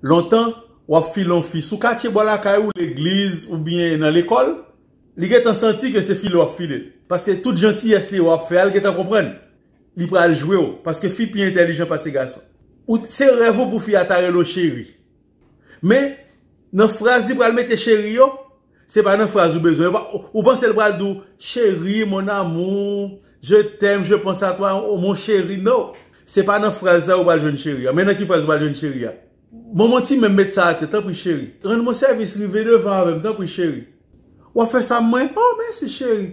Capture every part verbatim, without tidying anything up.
Lontan, w ap file yon fi sou katye bò lakay ou, legliz oubyen nan lekòl, li gentan santi ke se file w ap file l. Paske tout jantiyès li w ap fè a, l gentan konprann. Li pral jwe w, paske fi pi entèlijan pase gason. Ou, se rèv ou pou fi a ta rele w cheri. Men, nan fraz li pral mete cheri yo, se pa nan fraz ou bezwen. Ou pa, ou, ou panse l pral di w, chéri, mon amour, je t'aime, je pense à toi, oh, mon chéri, non. Se pa nan fraz sa ou pral jwenn cheri a. Men nan ki fraz ou pral jwenn cheri a? Bon, mon ti menm met sa atè, tanpri cheri. Rann mwen sèvis, rive devan avè m, tanpri cheri. W ap fè sa mwen? Oh, mèsi cheri.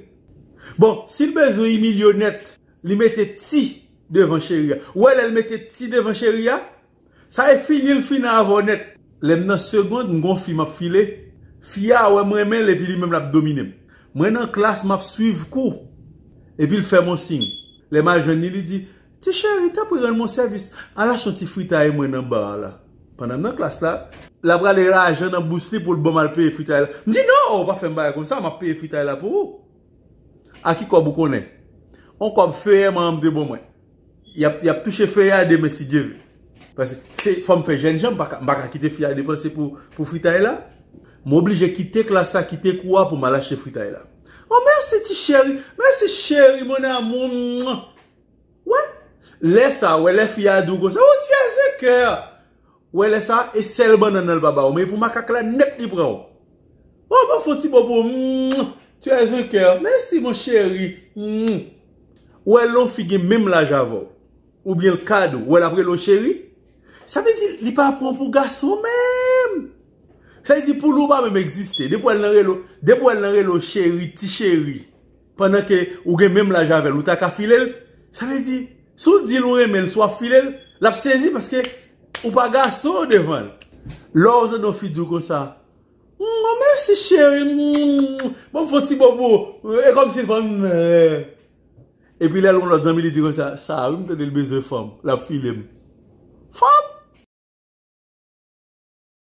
Bon, si l bezwen imilye w nèt, li mete ti devan cheri a. Ou wè lè l mete ti devan cheri a? Sa e fini, l fini avè w nèt. Lè m nan segond, m gon fi m ap file. Fi a wè m renmen l epi li menm l ap domine m. Mwen nan klas, m ap swiv kou. Epi l fè m yon siy. Lè m al jwenn li, li di, ti cheri, tanpri rann mwen sèvis. Al achte yon ti fritay mwen nan ba a la. Pandan m nan klas la, l ap rale lajan nan bous li pou l ban m al peye fritay la. M di, non, ou pa fè m bagay konsa, m ap peye fritay la pou ou. A ki kòb ou konnen? On kòb feyè manman m te ban mwen. Y ap, y ap touche feyè a demen si Dye vle. Paske se, fò m fè jènjan, m pa ka, m pa ka kite fi a depanse pou, pou fritay la. M oblije kite klas la, kite kou a pou m al achte fritay la. Oh, mèsi ti cheri. Mèsi cheri, mon amour. Mwa. Wè? Lè sa, wè lè fi a di w konsa, oh, tu es un cœur. Wè lè sa, e sèl bannann nan l pa ba w, men pou makak la nèt li pran w. Oh, ban fon ti bobo. Mwa. Tu es un cœur. Mèsi, mon chéri. Mwa. Wè lè yon fi gen menm laj avè w. Oubyen l kad ou, wè l ap rele w cheri. Sa vle di, li pa pran w pou gason menm. Sa vle di, pou li, ou pa menm egziste. Depi w wè l nan rele w, depi w wè l nan rele w cheri, ti cheri. Pandan ke ou gen menm laj avè l, ou ta ka file l. Sa vle di, si w di l ou renmen l, si w ap file l, l ap sezi paske ou pa gason devan l. Lè w tande yon fi di w konsa, oh, mèsi cheri. Mwa. Ban m fon ti bobo. E kòmsi l fè m. Epi lè l gon lòt zanmi li di konsa, sa wi m tande l bezwen fanm, l ap file m. Fanm?